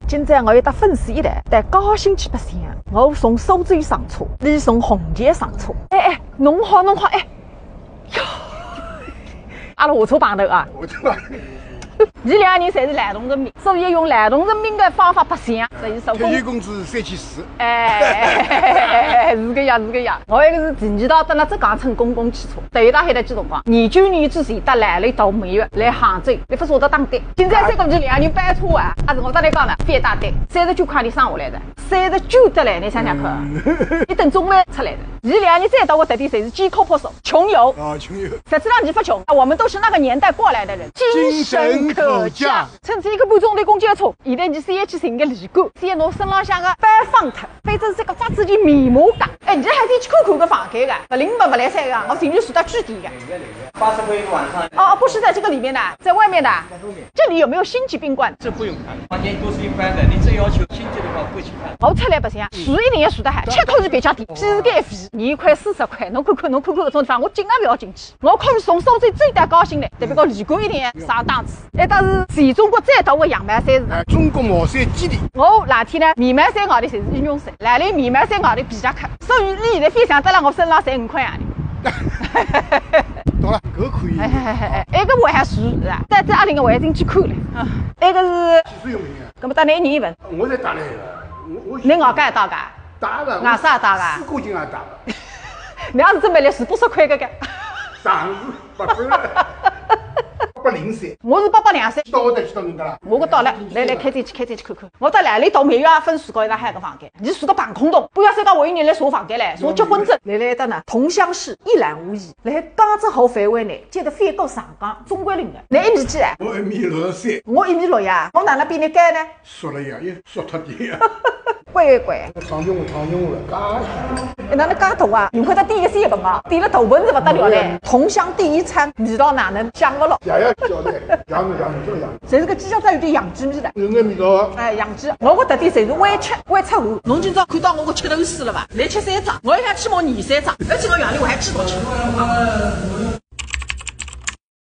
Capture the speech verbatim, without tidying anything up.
今朝我要带粉丝一道到嘉兴去白相，我从苏州上车，伊从虹桥上车。哎哎，侬好侬好，哎，哟，阿拉下车碰头啊。下车碰头。伊两个人侪是劳动人民，所以用劳动人民的方法白相，所以说退休工资三千四。哎，是个呀，是个呀。我一个是第二趟到了浙江乘公共汽车，头一趟还得几辰光，廿九年之前到来了一趟蜜月来杭州，你勿舍得打的。今朝三个人两个人包车啊，还是我搭你讲了，非打的，三十九块钿省下来的，三十九得来，你想想看，一顿中饭出来的。伊两个人最大的特点侪是艰苦朴素，穷游。啊，穷游。实际上你勿穷，我们都是那个年代过来的人，精神可嘉。乘仔一个半钟头公交车，现在你先去寻个旅馆，先拿身浪向个包放脱，反正是个发自己面膜感。哎，你还得去看看个房间个，勿灵勿勿来三个，我情愿住到贵点个。八十块一个晚上。哦，不是在这个里面的，在外面的。这里有没有星级宾馆？这不用看，房间都是一般的，你真要求星级的话，不去看。我出来白相，住一定要住得好，吃可以别家店，譬如个费，廿块、四十块，侬看看，侬看看搿种地方，我进也勿要进去。我可是从苏州走到嘉兴的，特别讲旅馆一定要上档次。哎，但是全中国最大的羊毛衫市场。哎，中国毛衫基地。我哪天呢，棉毛衫外头侪是羽绒衫，来了棉毛衫外头皮夹克，所以伊现在非常得了我身浪三五块洋钿。懂了，搿可以。哎哎哎哎，埃个我还是啊，但这阿玲我还进去看了啊，埃个是技术用品啊。那么大概一年一份，我才打了一个，我我侬外加也打个？打了，外啥也打个？四公斤也打了。侬也是准备了四百十块个个？上是八百了，八百零三。我是八百两三。到我再去到侬个了。我个到了，来来，开进去，开进去看看。我到来了一到梅月芬住过一个海个房间，你住个半空洞，不要说到我一年来住房间嘞，住结婚证，来来一到呢，桐乡市一览无遗，来江浙沪范围内，建得非常上港，中国人的，来一米几啊？我一米六十三。我一米六呀，我哪能比你高呢？缩了呀，又缩脱点呀。乖乖。糖尿病，糖尿病了，嘎。哎，哪能介大啊？幸亏他第一次也不啊，点了大盆是不得了嘞。桐乡第一餐，味道哪能想不了？爷爷叫的，养着养着，真的养着。侪是个鸡脚子有点养鸡味道。有眼味道啊。哎，养鸡，我个特点侪是会吃会出汗。侬今朝看到我个吃头势了吧？来吃三只，我一下起码廿三只，而且我夜里我还吃到吃。